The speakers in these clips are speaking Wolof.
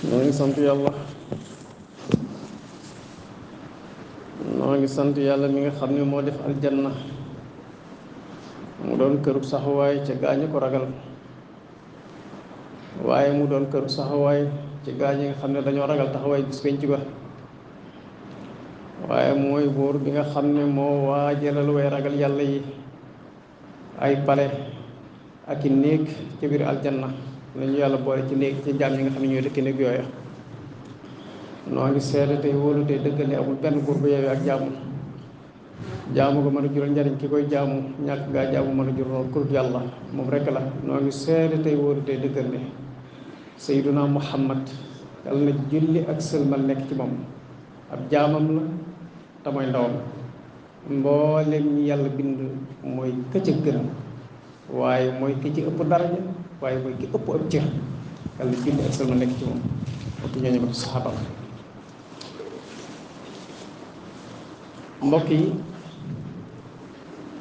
noo ngi sant yàlla noo ngi sant yàlla mi nga xam ne moo def aljanna mu doon këru saxuwaay ca gaañu ko ragal waaye mu doon këru saxuwaay ci gaañi nga xam ne dañoo ragal taxawaay bis penc ba waaye mooy buur bi nga xam ne moo waajalal way ragal yàlla yi ay pale ak i néeg ci biir aljanna nañu yàlla boole ci néeg ci jaam ñi nga xam ne ñooy dëkk néeg yooya noo ngi seede tey wóolu tey dëggal ne amul benn buur bu yeewee ak jaamu ko mën a jural njariñ ki koy jaamu ñàkk gaa jaamu mën a jural kurut yàlla moom rekk la noo ngi seede tey wóolu tey dëggal ne sayyiduna muhammad yàlla na julli ak sëlmal nekk ci moom ab jaamam la te mooy ndawam mboolem ñi yàlla bind mooy këcc gën waaye mooy ki ci ëpp daraja waaye mooy ki ëpp ab cër yàlla julli ak sëlmal nekk ci moom ëpp ñooñu ba saxaaba mbokk yi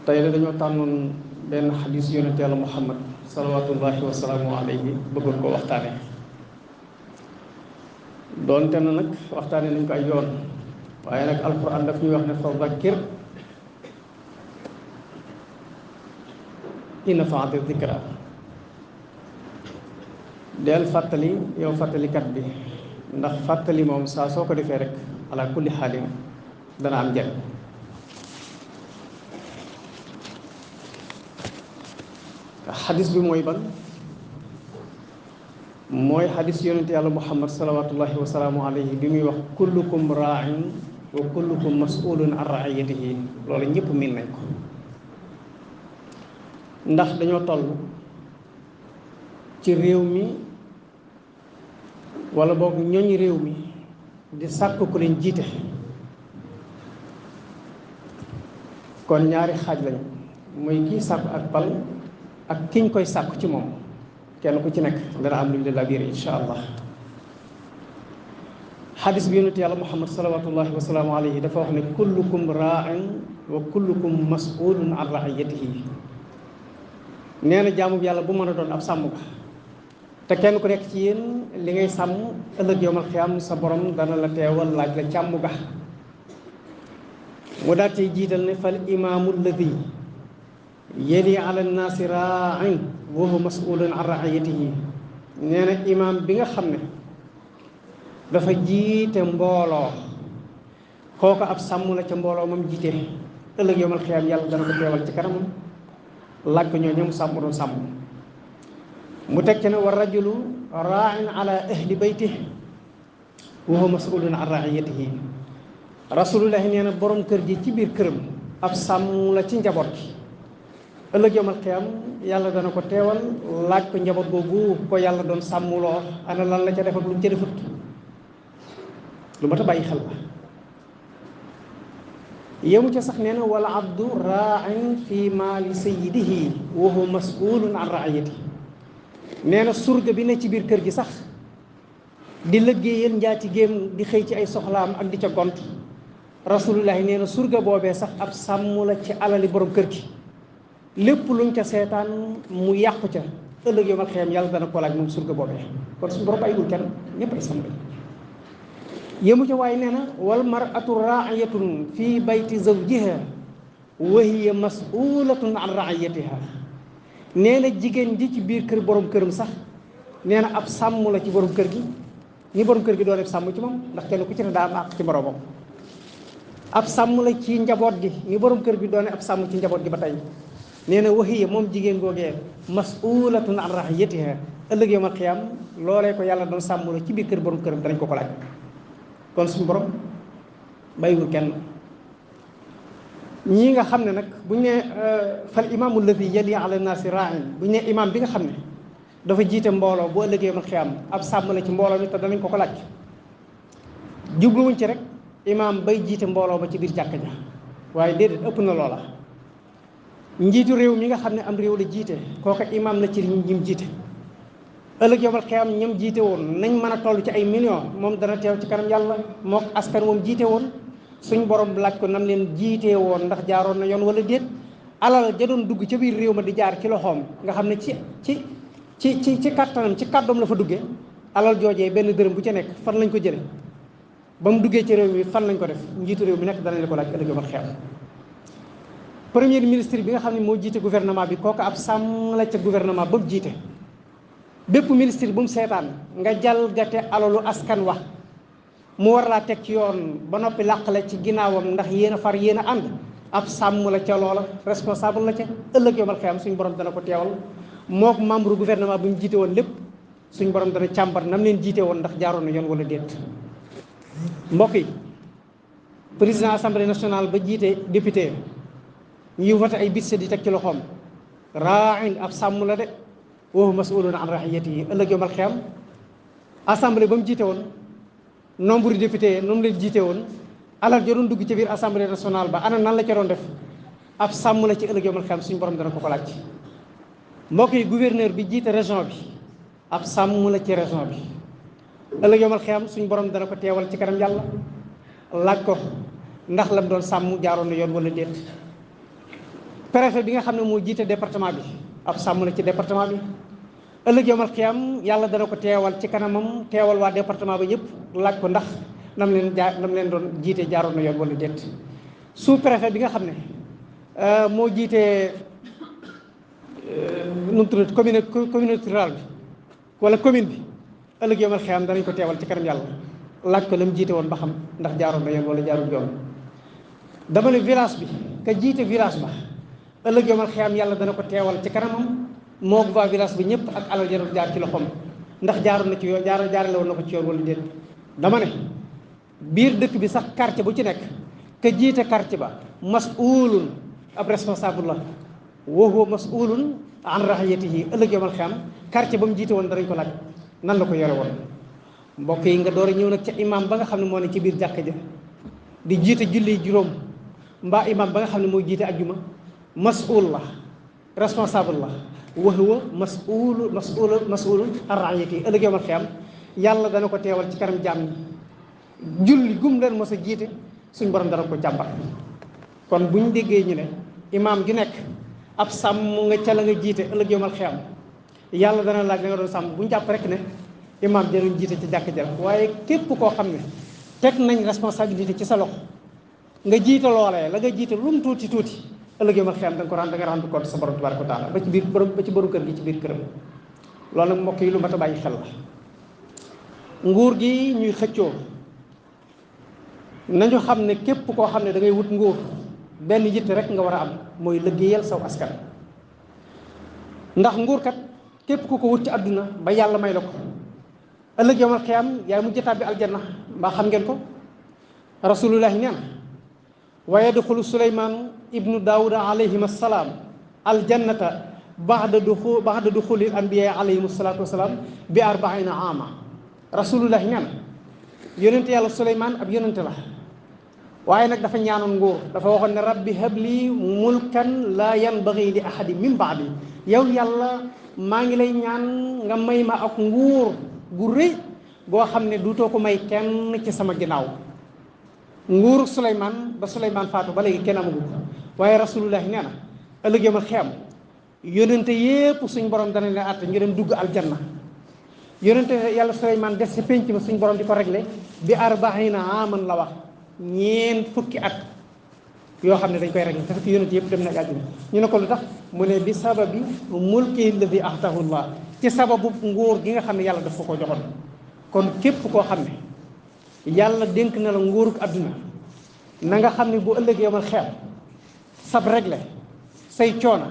tey la dañoo tànnoon benn xadis yonent yàlla muhammad salawaatullahi wa salaamu alayhi bëggoon koo waxtaane doonte na nag waxtaane nañ ko ay yoon waaye nag alquran daf ñuy wax ne fa zakkir in nafaati zikra del fàttali yow fàttalikat bi ndax fàttali moom saa soo ko defee rek ala kulli xaalin dana am njariñ xadis bi mooy ban mooy xadis yonent yàlla muhammad salawatullahi wa salaamu alayhi bi muy wax kullukum raain wa kullukum mas'ulun an raiyatihi loolu ñëpp miin nañ ko ndax dañoo toll ci réew mi wala boog ñooñ réew mi di sàkk ku leen jiite kon ñaari xaaj lañu mooy kii sàkk ak pal ak kiñ koy sàkk ci moom kenn ku ci nekk dana am lu ñu la biir insha allah xadis bi yonent yàlla muhammad salawatullahi wa salaamu alayhi dafa wax ne kullukum raain wa kullukum mas'ulun an raiyatihi nee na jaamu bi yàlla bu mën a doon ab sàmm ba te kenn ku nekk ci yéen li ngay sàmm ëllëg yowmal xiyaam sa borom dana la teewal laaj la càmm ga mu daal ciy jiital ne fal imaamu alladi yeli ala nnaasi raain wa huwa mas'ulun an raiyatihi nee na imaam bi nga xam ne dafa jiite mbooloo kooku ab sàmm la ca mbooloo moom jiite ëllëg yowmal xiyaam yàlla dana ko teewal ci kanamam laaj ko ñoo ñoom sàmm doon sàmm mu teg ci ne wa rajulu raain ala ahli baytihi wa huwa mas'ulun an raiyatihi rasulullahi nee na borom kër gi ci biir këram ab sàmm la ci njaboot gi ëllëg yawmal qiyaam yàlla dana ko teewal laaj ko njaboot googu ko yàlla doon sàmmuloo ana lan la ca def ak lu mu ca defut lu ma ta bàyyi xel la yemu ca sax nee na wala abdu raain fi maali sayyidihi wa huwa mas'ulun an raiyatihi nee na surga bi ne ci biir kër gi sax di liggéeyal njaati géem di xëy ci ay soxlaam ak di ca gont rasulullahi nee na surga boobee sax ab sàmm la ci alali borom kër gi lépp luñ ca seetaan mu yàqu ca ëllëg yawmal qiyaam yàlla dana ko laaj moom surga boobee kon suñu borom bàyyiwul kenn ñëpp ay sàmm yëmu ca waaye nee na wal mar'atu raa'iyatun fii bayti zawjiha wa hiya mas'ulatun an ra'iyatiha nee na jigéen ji ci biir kër borom këram sax nee na ab sàmm la ci borom kër gi ñi borom kër gi doon def sàmm ci moom ndax kenn ku ci ne daa am àq ci boromam ab sàmm la ci njaboot gi ñi borom kër gi doon ab sàmm ci njaboot gi ba tey nee na waxiya moom jigéen googee mas'ulatun an ra'iyatiha ëllëg yawmal qiyaam loolee ko yàlla doon sàmm la ci biir kër borom këram danañ ko ko laaj kon suñu borom bàyyiwul kenn ñii nga xam ne nag buñ ne fal imaamu alladi yali ala naasi ra'in buñ ne imaam bi nga xam ne dafa jiite mbooloo bu ëllëgee yawmal qiyaam ab sàmm la ci mbooloo mi te danañ ko ko laaj jubluwuñ ci rek imaam bay jiite mbooloo ba ci biir jàkka ja waaye déedéet ëpp na loola njiitu réew mi nga xam ne am réew la jiite kooka imaam la ci ñim jiite ëllëg yawmal qiyaam ñoom jiite woon nañ mën a toll ci ay millions moom dana teew ci kanam yàlla mook askan moom jiite woon suñ borom laaj ko nam leen jiitee woon ndax jaaroon na yoon wala déet alal ja doon dugg ca biir réew ma di jaar ci loxoom nga xam ne ci kattanam ci kàddoom la fa duggee alal joojee benn dërëm bu ca nekk fan lañ ko jële ba mu duggee ci réew mi fan lañ ko def njiitu réew mi nekk danañ la ko laaj ëllëg yomal xew premier ministre bi nga xam ne moo jiite gouvernement bi kooku ab sàmm la ca gouvernement ba mu jiite bépp ministre bu mu seetaan nga jalgate alalu askan wa mu war laa teg ci yoon ba noppi làqale ci ginnaawam ndax yéen a far yéen a ànd ab sàmm la ca loola responsable la ca ëllëg yomal xew suñu borom dana ko teewal mook membre gouvernement bi mu jiite woon lépp suñ borom dana càmbar nam leen jiite woon ndax jaaroon na yoon wala déet mbokk yi président assemblée nationale ba jiite député ñuy voté ay budget di teg ci loxoom raain ab sàmm la de wa huwa mas'ulun an ra'iyatihi ëllëg yomal xiyam assemblée ba mu jiite woon nombre député noonu leen jiite woon alal ja doon dugg ci biir assemblée nationale ba ana nan la ca doon def ab sàmm la ci ëllëg yomal xiyam suñu borom dana ko ko laaj mbokk yi gouverneur bi jiite région bi ab sàmm la ci région bi ëllëg yomal xiyam suñu borom dana ko teewal ci kanam yàlla laaj ko ndax lam doon sàmm jaaroon na yoon wala déet préfet bi nga xam ne moo jiite département bi ab sàmm la ci département bi ëllëg yomal xiyam yàlla dana ko teewal ci kanamam teewal waa département bi ñëpp laaj ko ndax nam leen doon jiite jaaroon na yoon wala déet sous préfet bi nga xam ne moo jiite nu mu tudd communauté rurale bi wala commune bi ëllëg yomal xiyam danañ ko teewal ci kanam yàlla laaj ko la mu jiite woon ba xam ndax jaaroon na yoon wala jaarul yoon dama ne village bi ka jiite village ba ëllëg yomal xiyam yàlla dana ko teewal ci kanamam moo waa village bi ñëpp ak alal jarul jaar ci loxoom ndax jaaroon na ci yoon jaarale woon na ko ci yoon wala déet dama ne biir dëkk bi sax quartier bu ci nekk ka jiite quartier ba mas'ulun ab responsable la wa huwa mas'ulun an rahiyatihi ëllëg yomal xiyam quartier ba mu jiite woon danañ ko laaj nan la ko yore woon mbokk yi nga door a ñëw nag ca imam ba nga xam ne moo ne ci biir jàkka ja di jiite julli juróom mbaa imam ba nga xam ne mooy jiite ajjuma mas'ul la responsable la wa huwa mas'ulun an rahiyatihi ëllëg yomal xiyam yàlla dana ko teewal ci kanam jaam ñi julli gum leen mos a jiite suñ borom dana ko jàmbar kon buñ déggee ñu ne imam ju nekk ab sàmm nga ca la nga jiite ëllëg yomal xiyam yàlla dana laaj la nga doon sàmm bu ñu jàpp rek ne imam jaruñ jiite ci jàkk ja waaye képp koo xam ne teg nañ responsabilité ci sa loxo nga jiite loolee la nga jiite lu mu tuuti tuuti ëllëg yomal xiyam da nga rendre compte sa borom tabaraka wa taala ba ci borom kër gi ci biir këram loolu nag mbokk yi lu mat a bàyyi xel la nguur gi ñuy xëccoo nañu xam ne képp koo xam ne da ngay wut nguur benn yitte rek nga war a am mooy liggéeyal saw askan ndax nguur kat képp ku ko wut ci àdduna ba yàlla may la ko ëllëg yawmal qiyaam yaay mujj tàbbi aljanna mbaa xam ngeen ko rasulullahi nee na wa yadxulu suleymaanu ibnu daawuda alayhim assalaam aljannata baxda duxulil anbiyaa alayhim salaatu wasalaam bi 40 aama rasulullahi nee na yonente yàlla suleymaan ab yonente la waaye nag dafa ñaanoon nguur dafa waxoon ne rabbi habli mulkan la yanbaghi li ahadi min baadi yow yàlla maa ngi lay ñaan nga may ma ak nguur gu rëy goo xam ne duutoo ko may kenn ci sama ginnaaw nguuru Suleymaan ba Suleymaan faatu ba léegi kenn amagu ko waaye rasulullahi nee na ëllëg yawmal xiyaam yonente yépp suñ borom dana leen àtte ñu dem dugg aljanna yonente yàlla Suleymaan des ci pénc ma suñ borom di ko réglé bi 40 aaman la wax ñeent fukki at yoo xam ne dañ koy réglé te fekk yonente yëpp dem na àjjana ñu ne ko lu tax mu ne bi sababi mulki alladi ahtahu llah ci sababu nguur gi nga xam ne yàlla daf ko joxoon kon képp koo xam ne yàlla dénk na la nguuruk àdduna na nga xam ne bu ëllëg yomal xeex sab réglé say coono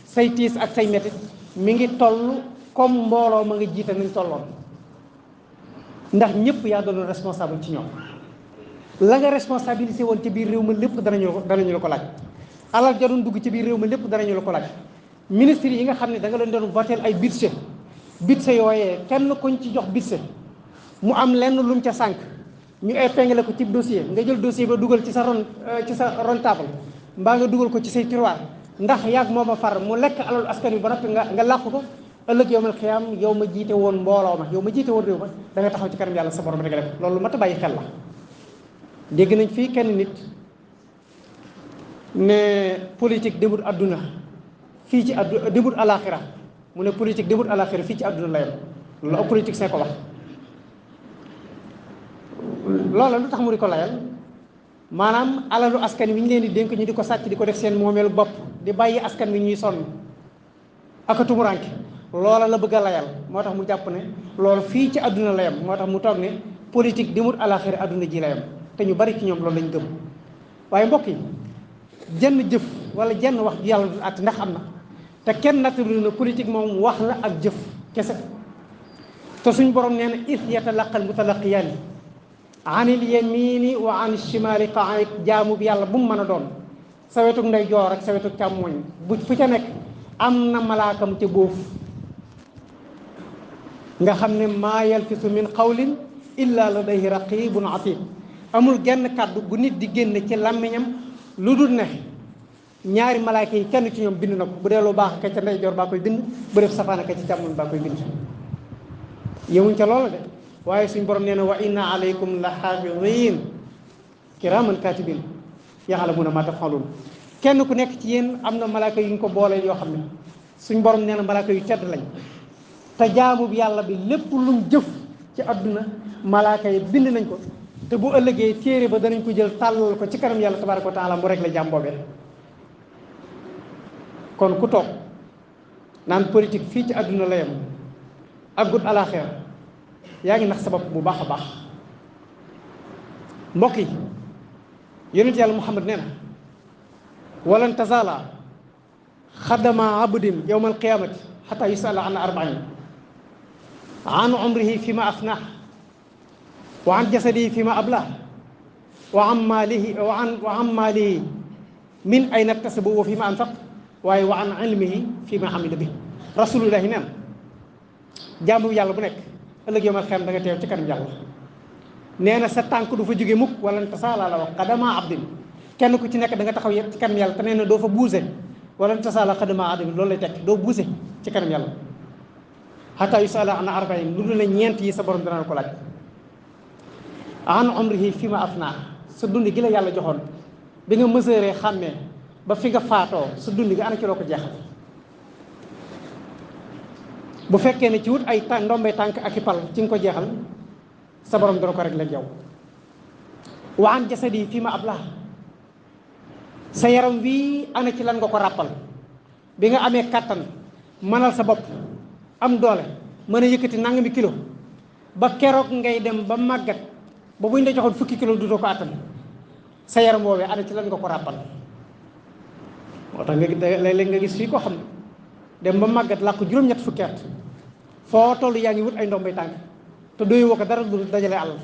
say tiis ak say métit mi ngi toll comme mbooloo ma nga jiite nañ tolloon ndax ñëpp yaa doon responsable ci ñoom la nga responsabilisé woon ci biir réew mi lépp danañu la ko laaj alal ja doon dugg ci biir réew mi lépp danañu la ko laaj ministre yi nga xam ne da nga leen doon voter ay budget yooyee kenn kuñ ci jox budget mu am lenn lu mu ca sànq ñu épinglé ko ci dossier nga jël dossier ba dugal ci sa ron table mbaa nga dugal ko ci say tiroir ndax yàgg moom a far mu lekk alalu askan wi ba noppi nga làq ko ëllëg yawmal xiyaam yow ma jiite woon mbooloo ma yow ma jiite woon réew ma da nga taxaw ci kanam yàlla sa borom rek def loolu mat a bàyyi xel la dégg nañ fii kenn nit ne politique demut àdduna fii ci àdduna demut alaxira mu ne politique demut alaxira fii ci àdduna la yem loolu ab politique see ko wax loola lu tax mu di ko layal maanaam alalu askan wi ñu leen di dénk ñu di ko sàcc di ko def seen moomeelu bopp di bàyyi askan wi ñuy sonn ak a tumuranke loola la bëgg a layal moo tax mu jàpp ne loolu fii ci àdduna la yam moo tax mu toog ne politique di mut alaxira àdduna ji la yam te ñu bari ci ñoom loolu lañ gëm waaye mbokk yi jenn jëf wala jenn wax ju yàlla du at ndax am na te kenn nattulu na politique moom wax la ak jëf kese te suñ borom nee na is yatalaqal mutalaqiyaani anil yamini wa an shimali qaid jaamu bi yàlla bu mu mën a doon sa wetuk ndey joor ak sa wetuk càmmoñ bu fu ca nekk am na malaakam ca boofu nga xam ne maa yalfisu min qawlin illa ladayhi raqibun atid amul genn kàddu gu nit di génne ci làmmiñam lu dul ne ñaari malaaka yi kenn ci ñoom bind na ko bu dee lu baax ka ca ndeyjoor baa koy bind bu def safaana ka ci càmmoñ baa koy bind yemuñ ca loola de waaye suñ borom nee na wa inna alaykum la xaafidin kiraman katibin yaxlamuna ma tafalun kenn ku nekk ci yéen am na malaaka yu ñu ko boole yoo xam ne suñ borom nee na malaaka yu tedd lañ te jaamu bi yàlla bi lépp lum jëf ci àdduna malaaka yi bind nañ ko te bu ëllëgee téere ba danañ ko jël tàllal ko ci kanam yàlla tabaraka wa taala mu rek la jaam boobee kon ku toog naan politique fii ci àdduna la yem ak gut alaxira yaa ngi nax sa bopp bu baax a baax mbokk yi yonent yàlla muhammad nee na walan tazala xadama abdin yowma alqiyamati xata yusala an arbain an umrihi fi ma afnah wa an jasadihi fi ma ablah wa an maalihi min ayna iktasabu wa fi ma anfaq waaye wa an ilmihi fi ma amila bi rasulullahi neen jaamu yàlla bu nekk ëllëg yomal xem da nga teew ci kanam yàlla nee na sa tànk du fa jóge mukk wala tasaala la wax xadama abdin kenn ku ci nekk da nga taxaw ci kanam yàlla te nee na doo fa buuse wala tasaala xadama abdin loolu lay tekk doo buuse ci kanam yàlla xataa yusala an arbain lu dul ne ñeent yi sa borom dana ko laaj an umrihi fi ma afna sa dund gi la yàlla joxoon bi nga mësëree xàmmee ba fi nga faatoo sa dund gi ana ci loo ko jeexal bu fekkee ne ci wut ay ndombay tànk ak i pal ci nga ko jeexal sa borom dana ko rek leen yow wa an jasadi fi ma ablah sa yaram wii ana ci lan nga ko ràppal bi nga amee kàttan mënal sa bopp am doole mën a yëkkati nangami kilo ba keroog ngay dem ba màggat ba buñ la joxoon fukki kilo du doo ko àttan sa yaram woowee ana ci lan nga ko ràppal moo tax nga léeg-léeg nga gis fii koo xam ne dem ba màggat làkk juróom-ñett fukki at foo toll yaa ngi wut ay ndombay tànk te doyu woo ko dara du dajale alal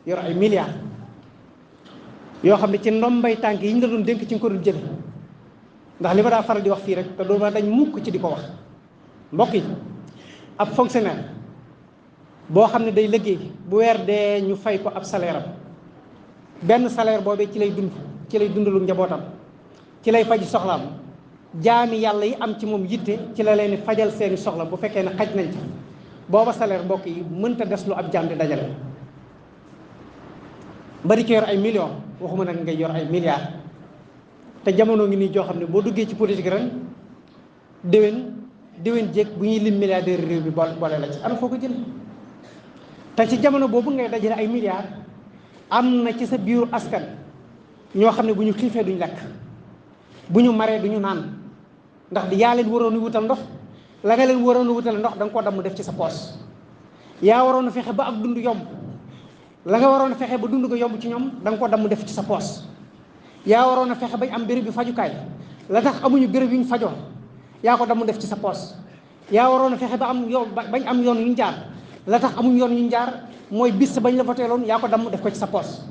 yor ay milliards yoo xam ne ci ndombay tànk yi ñu la doon dénk ci nga ko doon jële ndax li ma daa faral di wax fii rek te doo ma dañ mukk ci di ko wax mbokk yi ab fonctionnaire boo xam ne day liggéey bu weer dee ñu fay ko ab salaire am benn salaire boobee ci lay dund ci lay dundalu njabootam ci lay faj soxlaam jaami yàlla yi am ci moom yitte ci la leen fajal seeni soxla bu fekkee ne xaj nañ ci booba salaire mbokk yi mënta des lu ab jaam di dajale bari ci yor ay millions waxuma nag ngay yor ay milliards te jamono ngi nii joo xam ne boo duggee ci politique ren déwén jéeg bu ñuy lim milliardaire réew bi boole la ci ana foo ko jël te ci jamono boobu ngay dajale ay milliards am na ci sa biiru askan ñoo xam ne bu ñu xiifee duñ lekk bu ñu maree duñu naan ndax yaa leen waroon a wutal ndox la nga leen waroon a wutal ndox da nga ko damm def ci sa poos yaa waroon a fexe ba ak dund yomb la nga waroon a fexe ba dund ko yomb ci ñoom da nga ko damm def ci sa poos yaa waroon a fexe bañ am béréb bi fajukaay la tax amuñu béréb yu ñu fajoo yaa ko damm def ci sa poos yaa waroon a fexe ba am yoon bañ am yoon yu ñu jaar la tax amuñu yoon yu ñu jaar mooy bis bañ la voteeloon yaa ko damm def ko ci sa poos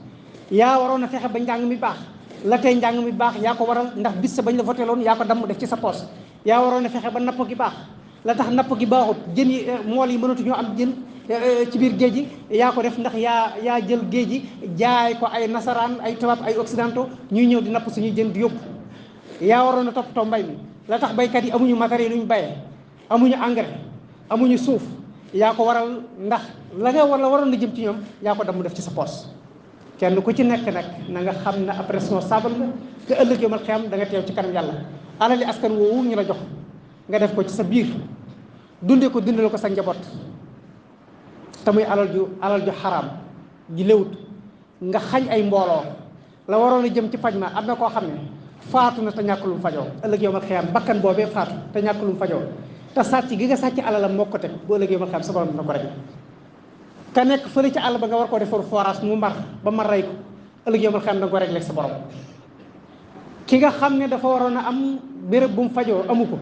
yaa waroon a fexe ba njàng mi baax la tey njàng mi baax yaa ko waral ndax bis bañ la voteeloon yaa ko damm def ci sa poos yaa waroon a fexe ba napp gi baax la tax napp gi baaxut jën yi mool yi mënatu ñoo am jën ci biir géej gi yaa ko def ndax yaa jël géej gi jaay ko ay nasaraan ay tubaab ay occidentaux ñuy ñëw di napp suñuy jën di yóbbu yaa waroon a toppatoo mbay mi la tax baykat yi amuñu matériel yu ñu bayee amuñu engrais amuñu suuf yaa ko waral ndax la nga waroon na jëm ci ñoom yaa ko damm def ci sa poos kenn ku ci nekk nag na nga xam ne ab responsable nga te ëllëg yomal xiyam da nga teew ci kanam yàlla alali askan woowu ñu la jox nga def ko ci sa biir dundee ko dundale ko sa njaboot te muy alal ju xaraam ji léwut nga xañ ay mbooloo la waroon a jëm ci faj ma am na koo xam ne faatu na te ñàkk lu mu fajoo ëllëg yow ma xiyam bakkan boobee faatu te ñàkk lu mu fajoo te sàcc gi nga sàcc alalam moo ko teg bu ëllëg yow ma xiyam sa borom dina ko rek ka nekk fële ci àll ba nga war koo defar forage mu mbar ba ma rey ko ëllëg yow ma xiyam da nga ko réglé sa borom ki nga xam ne dafa waroon a am béréb bu mu fajoo amu ko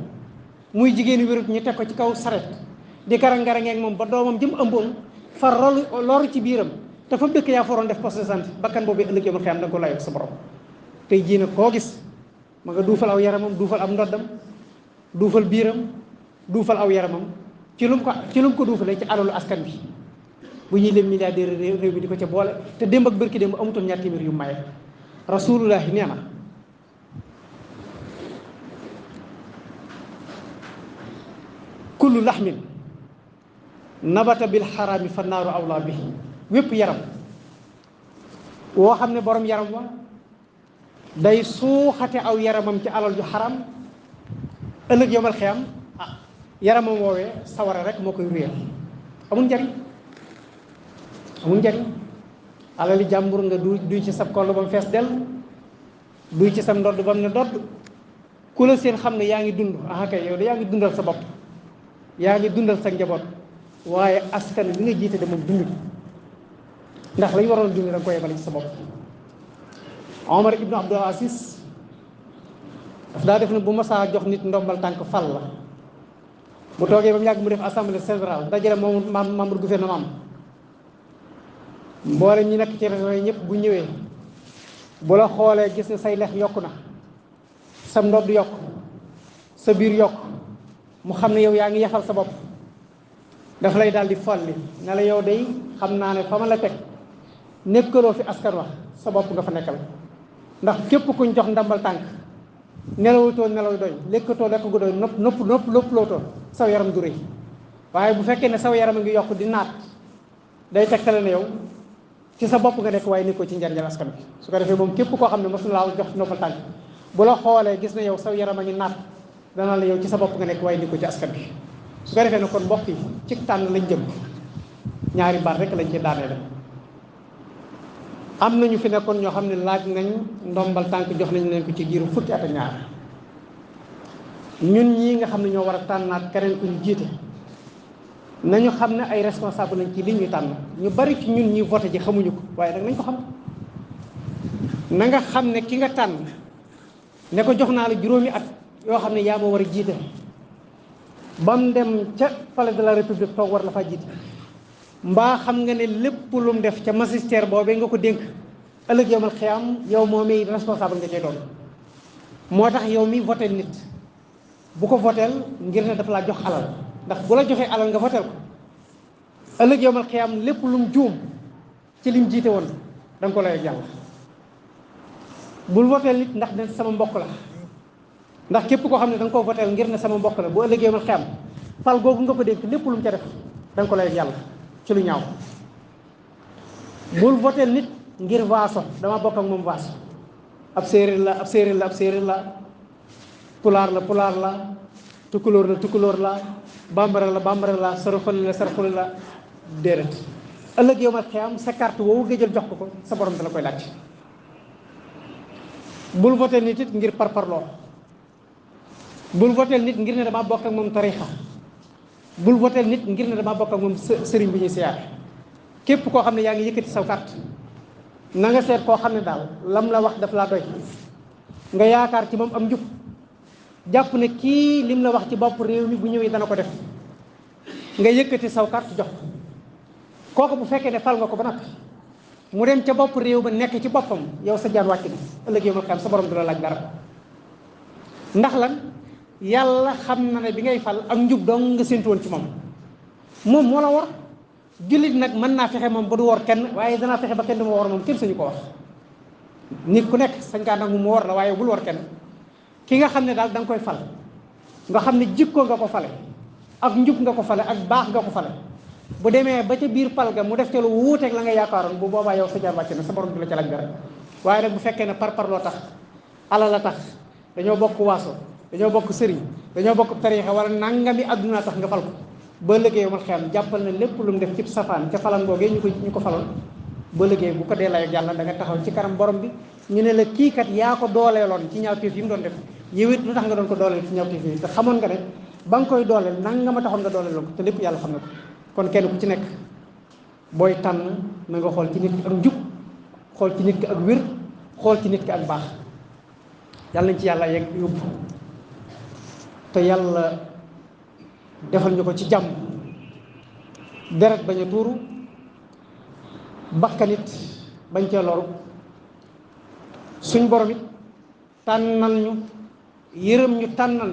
muy jigéenu wérut ñu teg ko ci kaw saret di karangaraŋeeg moom ba doomam jëm ëmboon fa loru ci biiram te fa mu dëkk yaa fa waroon def poste de santé bakkan boobu ëllëg yow ma xiyam da nga ko layoo sa borom tey jii nag koo gis ma nga duufal aw yaramam duufal am ndoddam duufal biiram duufal aw yaramam ci lu mu ko duufalee ci alalu askan bi bu ñuy leen milliardaire réew mi di ko ca boole te démb ak bërki démb amutoon ñaar téeméer yu maye rasulullahi nee na kullu laxmin nabata bil xaraami fa naaru awlaa bi wépp yaram woo xam ne borom yaram wa day suuxate aw yaramam ci alal ju xaram ëllëg yomal xiyam yaramam woowee sawara rek moo koy ruyal amul njariñ alali jàmbur nga duy ci sab koll ba mu fees dell duy ci sam ndodd ba mu ne dodd ku la seen xam ne yaa ngi dund kay yow de yaa ngi dundal sa bopp yaa ngi dundal sa njaboot waaye askan bi nga jiite de moom dund ndax lañ waroon dund da nga ko yemale ci sa bopp Omar ibnu Abdul Aziz daf daa def ne bu masaa jox nit ndombal tànk fal la bu toogee ba mu yàgg mu def assemblée générale dajale moom membre gouvernement mboolem ñi nekk ci région yi ñëpp bu ñëwee bu la xoolee gis ne say lex yokku na sa ndodd yokk sa biir yokk mu xam ne yow yaa ngi yafal sa bopp daf lay daal di folli ne la yow day xam naa ne fa ma la teg nekkaloo fi askan wax sa bopp nga fa nekkal ndax képp kuñ jox ndambal tànk nelawutoo nelaw doy lekkatoo lekk gu doy nopp lootoo saw yaram du rëy waaye bu fekkee ne saw yaram a ngi yokk di naat day tegtale ne yow ci sa bopp nga nekk waaye nekkoo ci njariñal askan bi su ko defee moom képp koo xam ne mos na laa jox ndombal tànk bu la xoolee gis ne yow saw yaram a ngi naat dana la yow ci sa bopp nga nekk waaye nekkoo ci askan bi su ko defee ne kon mbokk yi ci tànn lañ jëm ñaari baat rek lañ ci daanee dem am nañu fi nekkoon ñoo xam ne laaj nañ ndombal tànk jox nañ leen ko ci giiru fukki at ak ñaar ñun ñii nga xam ne ñoo war a tànnaat keneen ku ñu jiite nañu xam ne ay responsable lañ ci li ñu tànn ñu bari ci ñun ñi voté ji xamuñu ko waaye nag nañ ko xam na nga xam ne ki nga tànn ne ko jox naa la juróomi at yoo xam ne yaa ma war a jiite ba mu dem ca palais de la république toog war la faa jiite mbaa xam nga ne lépp lu mu def ca magistère boobee nga ko dénk ëllëg yowmal xiyaam yow moo mi responsable nga cay doon moo tax yow mi voté nit bu ko votel ngir ne dafa laa jox alal ndax bu la joxee alal nga votel ko ëllëg yowmal xiyaam lépp lu mu juum ci lim jiite woon da nga ko lay yàlla bul votel nit ndax ne sama mbokk la ndax képp koo xam ne da nga koo votel ngir ne sama mbokk la bu ëllëg yowmal xiyaam fal googu nga ko dénk lépp lu mu ca def da nga ko lay yàlla ci lu ñaaw bul votel nit ngir waaso dama bokk ak moom waaso ab séeréer la ab séeréer la ab séeréer la pulaar la tukulóor la bambara la saraxuli la déedéet ëllëg yow ma xiyam sa carte woowu nga jël jox ko sa borom dala koy laaj bul votel nit it ngir parparloo bul votel nit ngir ne dama bokk ak moom tarixa bul votel nit ngir ne dama bokk ak moom sëriñ bi ñuy siyaar képp koo xam ne yaa ngi yëkkati saw carte na nga seet koo xam ne daal lam la wax daf laa doy nga yaakaar ci moom am njub jàpp ne kii lim la wax ci bopp réew mi bu ñëwee dana ko def nga yëkkati saw carte jox kooku bu fekkee ne fal nga ko ba nag mu dem ca bopp réew ba nekk ci boppam yow sa jaan wàcc na ëllëg yow ma xam sa borom du la laaj dara ndax lan yàlla xam na ne bi ngay fal ak njub dong nga séntu woon ci moom moo la war jullit nag mën naa fexe moom ba du wor kenn waaye danaa fexe ba kenn du ma war moom kenn sañu ko wax nit ku nekk sañ kaa nag mu war la waaye bul war kenn ki nga xam ne daal da nga koy fal nga xam ne jikko nga ko fale ak njub nga ko fale ak baax nga ko fale bu demee ba ca biir pal ga mu def ca lu wuuteeg la nga yaakaaroon bu boobaa yow sa jaar wàcc na sa borom du la ca laaj dara waaye nag bu fekkee ne par loo tax alal la tax dañoo bokk waaso dañoo bokk sëriñ dañoo bokk tariixa wala nangami àdduna tax nga fal ko ba liggéey yomal xiyam jàppal na lépp lu mu def ci safaan ca falan googee ñu ko faloon ba liggéey bu ko dee lay ak yàlla da nga taxaw ci kanam borom bi ñu ne la kii kat yaa ko dooleeloon ci ñaawteef yi mu doon def yow it lu tax nga doon ko dooleel ci ñaawteef yi te xamoon nga ne ba nga koy dooleel nang nga ma taxoon nga dooleel ko te lépp yàlla xam na ko kon kenn ku ci nekk booy tànn na nga xool ci nit ki ak njub xool ci nit ki ak wér xool ci nit ki ak baax yàlla nañ ci yàlla yegg yóbbu te yàlla defal ñu ko ci jàmm deret bañ a tuuru bakkanit bañ cee loru suñ borom it tànnal ñu yërëm ñu tànnal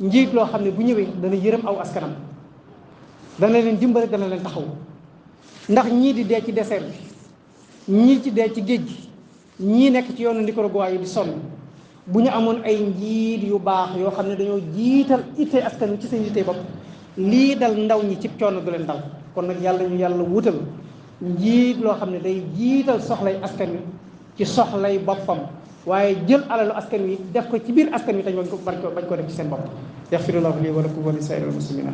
ñu njiit loo xam ne bu ñëwee dana yërëm aw askanam dana leen dimbale dana leen taxaw ndax ñii di dee ci désert bi ñii ci dee ci géej gi ñii nekk ci yoonu Nicaragua yi di sonn bu ñu amoon ay njiit yu baax yoo xam ne dañoo jiital ittee askan wi ci seen ittee bopp lii dal ndaw ñi ci coono du leen dal kon nag yàlla ñu yàlla wutal njiit loo xam ne day jiital soxlay askan wi ci soxlay boppam waaye jël alalu askan wi def ko ci biir askan wi te bañ ko def ci seen bopp yaxfirullahu lii wa lakum wa li saa'iril muslimiin